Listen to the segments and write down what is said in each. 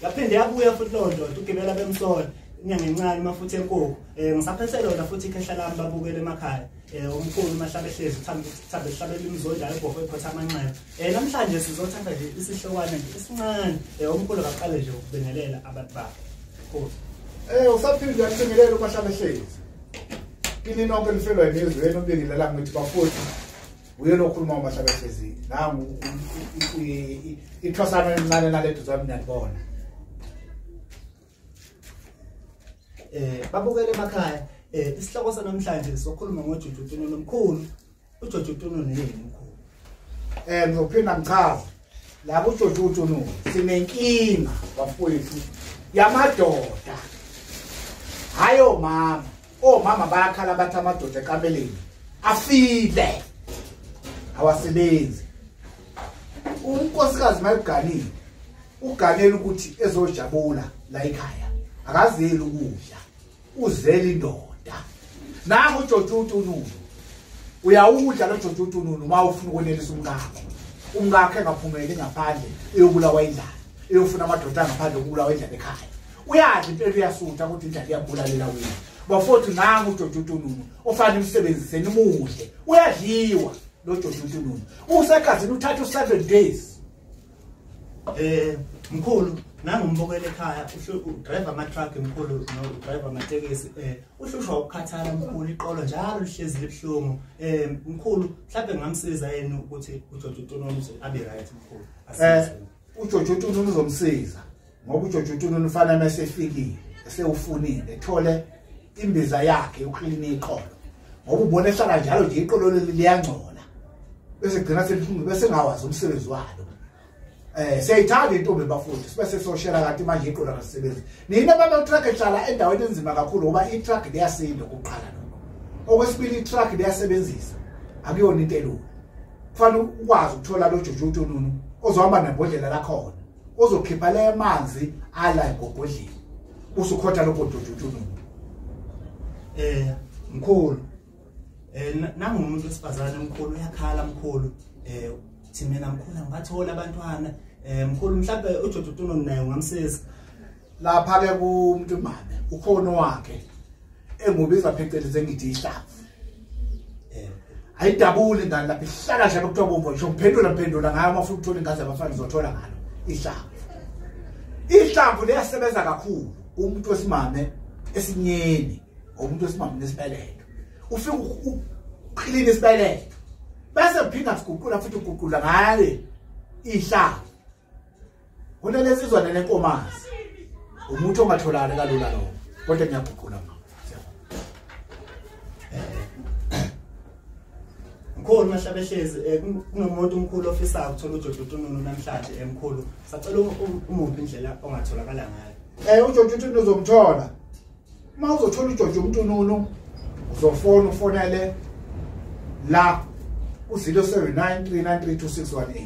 Yaphinde yabuya futhi lo ndoda ugibela bemsola inyanga encane mafutha enkukhu. Ngisaphethe lona futhi ikhehla lami babukele emakhaya. Umkhulu Mahlabehlezi uthambe hlabela imzonda ebhofo ephotha amanxeba. Namhlanje sizothatha nje isihlokwana nje esincane. Umkhulu akaqale nje ukubingelela abantu bakhe. Mkhulu. Usaphinde uyabingelela uMahlabehlezi. Kini nonke nifelwa imizwe yenu ubingelela ngithi bafowethu. Uyena okhuluma uMahlabehlezi. Nangu ithwasana elincane nalethu zami niyalibona. Babukele emakhaya. Isihloko sanamhlanje sokhuluma ngoJojo Tununu omkhulu. UJojo Tununu yini mkhulu? Ngizophinda ngichaze. La kuJojo Tununu sinenkinga bafowethu yamadoda. Hayi omama. Omama bayakhala bathi amadoda ekameleni afile. Awasebenzi. Unkosikazi mayiganile uganela ukuthi ezojabula la ekhaya. Akazeli ukudla. Uzela indoda. Nangu uJojo Tununu. Uyawudla lo Jojo Tununu uma ufuna ukonelisa umkakho. Umkakhe engaphumeli ngaphandle eyobulawa indlala. Eyofuna amadoda ngaphandle ukubulawa indlala ekhaya. Uyadla impela uyasutha ukuthi indlala iyabulalela wena. Bafowethu nangu uJojo Tununu ofanele umsebenzise nimudle. Uyadliwa lo Jojo Tununu. Usegazini uthatha u7 days. Mkhulu nangumbukele ekhaya udriver ama truck mkhulu no driver amatekisi uhlushwa ukukhathala mkhulu iqolo njalo lihlezi libhlungu. Mkhulu mhlawumbe ngamsiza yena ukuthi uJojo Tununu abe right mkhulu. UJojo Tununu uzomsiza ngoba uJojo Tununu ufana mesefikile esewufunile ethole imbiza yakhe uklini iqolo ngoba ubona ehlala njalo nje iqolo leli liyangcola bese gcina selihlungu bese ngawazi umsebenzi walo. Siyayithanda intombi bafowethu sibe sesoshela kanti manje iqolo akasebenzi. Nina baba truck ehlala endaweni enzima kakhulu ngoba i-truck liyasinda ukuqala lokho. Okwesibili i-truck liyasebenzisa. Akuyona into elula. Kufanele ukwazi ukuthola lo Jojo Tununu ozohamba nebhodlela lakhona. Ozokhipha le manzi ala egogodleni. Usukhotha lokho Jojo Tununu. Mkhulu. Nangumuntu wesifazane mkhulu uyakhala mkhulu. Thina mkhulu ngibathola abantwana. Mkhulu mhlawumbe uJojo Tununu naye ungamsiza. Lapha ke kumuntu mame ukhono wakhe engubiza phecelezi ngithi ihlamvu. Ayidabuli ingane lapha ihlala nje lokuthiwa bomvu ngisho ngiphendula ngayo uma ufuna ukuthola ingane zabafana uzothola ngalo ihlamvu. Ihlamvu liyasebenza kakhulu umuntu wesimame esinyeni umuntu wesimame nesibeletho. Ufika uclean isibeletho bese uphinda siguqula futhi uguqula ngale ihlamvu. Kunalesizwa nenkomazi. Umuntu ongatholakali kalula lo kodwa ngiyaguqula mama. Mkhulu Mahlabehlezi kunomuntu omkhulu ofisayo ukuthola uJojo Tununu namhlanje emkhulu. Sacela umuphi indlela ongatholakala ngayo. uJojo Tununu uzomthola. Uma uzothola uJojo Tununu uzofona ufonele la u-079 393 2618.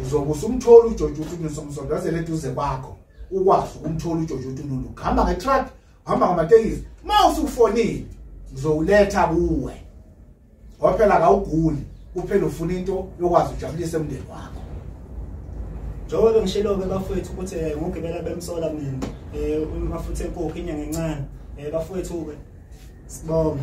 Uzobe usumthola uJojo Tununu somsondazele eduze kwakho. Ukwazi ukumthola uJojo Tununu. Uhamba ngetruck, uhamba ngamatekisi. Uma usufonile ngizowuletha kuwe. Ngoba phela akawuguli, kuphela ufuna into yokwazi ujabulise umndeni wakho. Njengoba bengishilo-ke bafowethu ukuthi ngugibela bemsola mina mafutha enkukhu inyanga encane. Bafowethu-ke sibonge.